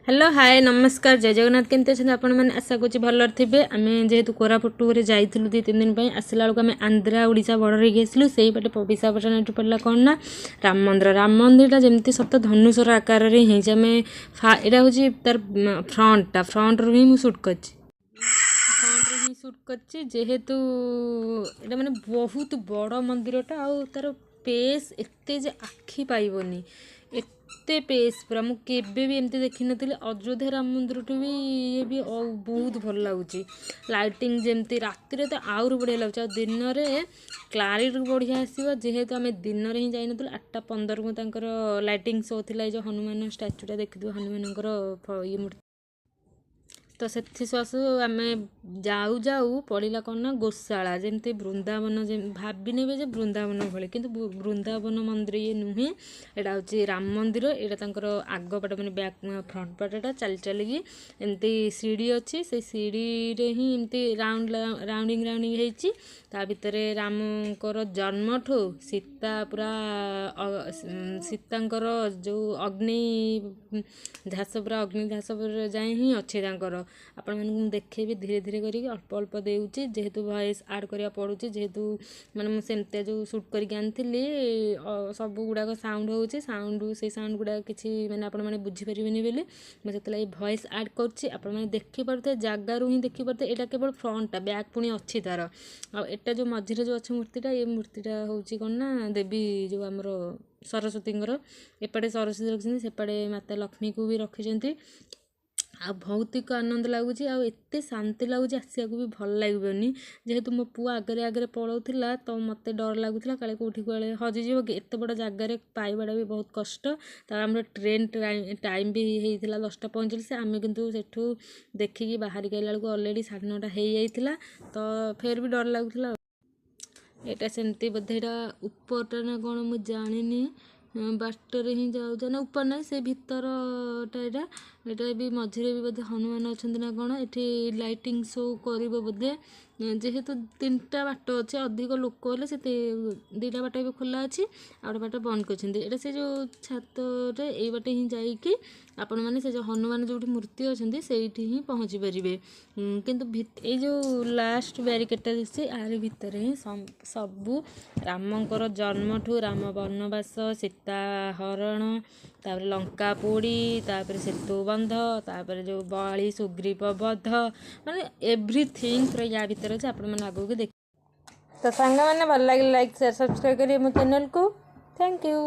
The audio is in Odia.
ହ୍ୟାଲୋ, ହାଏ, ନମସ୍କାର, ଜୟ ଜଗନ୍ନାଥ। କେମିତି ଅଛନ୍ତି ଆପଣମାନେ? ଆଶା କରୁଛି ଭଲରେ ଥିବେ। ଆମେ ଯେହେତୁ କୋରାପୁଟରେ ଯାଇଥିଲୁ 2-3 ଦିନ ପାଇଁ, ଆସିଲା ବେଳକୁ ଆମେ ଆନ୍ଧ୍ରା ଓଡ଼ିଶା ବର୍ଡ଼ର ହେଇକି ଆସିଲୁ। ସେଇପଟେ ବିଶାଖାପାଟଣାଠୁ ପଡ଼ିଲା କ'ଣ ନା ରାମ ମନ୍ଦିର। ରାମ ମନ୍ଦିରଟା ଯେମିତି ସତ ଧନୁଶର ଆକାରରେ ହିଁ ହେଇଛି। ଆମେ ଏଇଟା ହେଉଛି ତାର ଫ୍ରଣ୍ଟଟା, ଫ୍ରଣ୍ଟରୁ ହିଁ ମୁଁ ସୁଟ୍ କରିଛି, ଫ୍ରଣ୍ଟରୁ ହିଁ ସୁଟ୍ କରିଛି। ଯେହେତୁ ଏଇଟା ମାନେ ବହୁତ ବଡ଼ ମନ୍ଦିରଟା ଆଉ ତାର ସ୍ପେସ୍ ଏତେ ଯେ ଆଖି ପାଇବନି, ଏତେ ସ୍ପେସ୍ ପୁରା। ମୁଁ କେବେ ବି ଏମିତି ଦେଖିନଥିଲି। ଅଯୋଧ୍ୟା ରାମ ମନ୍ଦିରଠୁ ବି ଇଏ ବି ବହୁତ ଭଲ ଲାଗୁଛି। ଲାଇଟିଂ ଯେମିତି ରାତିରେ ତ ଆହୁରି ବଢ଼ିଆ ଲାଗୁଛି ଆଉ ଦିନରେ କ୍ଲାରିଟି ବଢ଼ିଆ ଆସିବ। ଯେହେତୁ ଆମେ ଦିନରେ ହିଁ ଯାଇନଥିଲୁ, 8:15କୁ ତାଙ୍କର ଲାଇଟିଂ ଶୋ ଥିଲା। ଏଇ ଯେଉଁ ହନୁମାନ ଷ୍ଟାଚୁଟା ଦେଖିଥିବ, ହନୁମାନଙ୍କର ଇଏ ମୂର୍ତ୍ତି। ତ ସେଥିସକାଶୁ ଆମେ ଯାଉ ଯାଉ ପଡ଼ିଲା କ'ଣ ନା ଗୋଶାଳା। ଯେମିତି ବୃନ୍ଦାବନ, ଭାବି ନେବେ ଯେ ବୃନ୍ଦାବନ ଭଳି, କିନ୍ତୁ ବୃନ୍ଦାବନ ମନ୍ଦିର ଇଏ ନୁହେଁ। ଏଇଟା ହେଉଛି ରାମ ମନ୍ଦିର। ଏଇଟା ତାଙ୍କର ଆଗ ପଟ, ମାନେ ବ୍ୟାକ୍ ଫ୍ରଣ୍ଟ ପଟଟା। ଚାଲି ଚାଲିକି ଏମିତି ସିଡ଼ି ଅଛି, ସେଇ ସିଡ଼ିରେ ହିଁ ଏମିତି ରାଉଣ୍ଡ ରାଉଣ୍ଡିଂ ରାଉଣ୍ଡିଂ ହେଇଛି। ତା ଭିତରେ ରାମଙ୍କର ଜନ୍ମଠୁ ସୀତା ପୁରା ସୀତାଙ୍କର ଯେଉଁ ଅଗ୍ନି ଝାସ, ପୁରା ଅଗ୍ନି ଝାସ ଯାଏଁ ହିଁ ଅଛି ତାଙ୍କର। ଆପଣମାନଙ୍କୁ ମୁଁ ଦେଖେଇବି ଧୀରେ ଧୀରେ କରିକି, ଅଳ୍ପ ଅଳ୍ପ ଦେଉଛି, ଯେହେତୁ ଭଏସ୍ ଆଡ଼୍ କରିବାକୁ ପଡ଼ୁଛି। ଯେହେତୁ ମାନେ ମୁଁ ସେମିତିଆ ଯେଉଁ ସୁଟ୍ କରିକି ଆଣିଥିଲି, ସବୁ ଗୁଡ଼ାକ ସାଉଣ୍ଡ ହେଉଛି। ସାଉଣ୍ଡ ସେଇ ସାଉଣ୍ଡ ଗୁଡ଼ାକ କିଛି ମାନେ ଆପଣମାନେ ବୁଝିପାରିବେନି ବୋଲି ମୁଁ ସେଥିଲାଗି ଭଏସ୍ ଆଡ଼୍ କରୁଛି। ଆପଣମାନେ ଦେଖିପାରୁଥିବେ, ଜାଗାରୁ ହିଁ ଦେଖିପାରୁଥିବେ। ଏଇଟା କେବଳ ଫ୍ରଣ୍ଟଟା, ବ୍ୟାକ୍ ପୁଣି ଅଛି ତା'ର। ଆଉ ଏଇଟା ଯେଉଁ ମଝିରେ ଯେଉଁ ଅଛି ମୂର୍ତ୍ତିଟା, ଏ ମୂର୍ତ୍ତିଟା ହେଉଛି କ'ଣ ନା ଦେବୀ ଯେଉଁ ଆମର ସରସ୍ୱତୀଙ୍କର। ଏପଟେ ସରସ୍ୱତୀ ରଖିଛନ୍ତି, ସେପଟେ ମାତା ଲକ୍ଷ୍ମୀକୁ ବି ରଖିଛନ୍ତି। ଆଉ ଭୌତିକ ଆନନ୍ଦ ଲାଗୁଛି ଆଉ ଏତେ ଶାନ୍ତି ଲାଗୁଛି, ଆସିବାକୁ ବି ଭଲ ଲାଗିବନି। ଯେହେତୁ ମୋ ପୁଅ ଆଗରେ ଆଗରେ ପଳାଉଥିଲା, ତ ମୋତେ ଡର ଲାଗୁଥିଲା କାଳେ କେଉଁଠି କୁଆଡ଼େ ହଜିଯିବ କି। ଏତେ ବଡ଼ ଜାଗାରେ ପାଇବାଟା ବି ବହୁତ କଷ୍ଟ। ତାପରେ ଆମର ଟ୍ରେନ୍ ଟାଇମ୍ ବି ହେଇଥିଲା 10:45। ଆମେ କିନ୍ତୁ ସେଠୁ ଦେଖିକି ବାହାରିକି ଆଇଲା ବେଳକୁ ଅଲରେଡ଼ି 9:30 ହେଇଯାଇଥିଲା। ତ ଫେର୍ ବି ଡର ଲାଗୁଥିଲା। ଏଇଟା ସେମିତି ବୋଧେ ଏଇଟା ଉପରଟା ନା କ'ଣ ମୁଁ ଜାଣିନି। ବାଟରେ ହିଁ ଯାଉଛ ନା ଉପର ନା ସେ ଭିତରଟା ଏଇଟା। ଏଇଟା ବି ମଝିରେ ବି ବୋଧେ ହନୁମାନ ଅଛନ୍ତି ନା କ'ଣ। ଏଠି ଲାଇଟିଂ ଶୋ କରିବ ବୋଧେ। ଯେହେତୁ ତିନିଟା ବାଟ ଅଛି, ଅଧିକ ଲୋକ ହେଲେ ସେ ଦୁଇଟା ବାଟ ଏବେ ଖୋଲା ଅଛି, ଆଉ ଗୋଟେ ବାଟ ବନ୍ଦ କରିଛନ୍ତି। ଏଇଟା ସେ ଯେଉଁ ଛାତରେ ଏଇ ବାଟେ ହିଁ ଯାଇକି ଆପଣମାନେ ସେ ଯେଉଁ ହନୁମାନ ଯେଉଁଠି ମୂର୍ତ୍ତି ଅଛନ୍ତି, ସେଇଠି ହିଁ ପହଞ୍ଚି ପାରିବେ। କିନ୍ତୁ ଏଇ ଯେଉଁ ଲାଷ୍ଟ ବ୍ୟାରିକେଡ଼ଟା ଦିଶୁଛି, ଆରି ଭିତରେ ହିଁ ସବୁ ରାମଙ୍କର ଜନ୍ମଠୁ ରାମ ବନବାସ, ସୀତା ହରଣ, ତାପରେ ଲଙ୍କା ପୋଡ଼ି, ତାପରେ ସେତୁ ବନ୍ଧ, ତାପରେ ଯେଉଁ ବାଳି ସୁଗ୍ରୀବ ବଧ, ମାନେ ଏଭ୍ରିଥିଙ୍ଗ ପୁରା ୟା ଭିତରେ ଅଛି। ଆପଣମାନେ ଆଗକୁ ଦେଖ। ତ ସାଙ୍ଗମାନେ, ଭଲ ଲାଗିଲେ ଲାଇକ୍, ସେୟାର, ସବସ୍କ୍ରାଇବ୍ କରିବେ ମୋ ଚ୍ୟାନେଲକୁ। Thank you.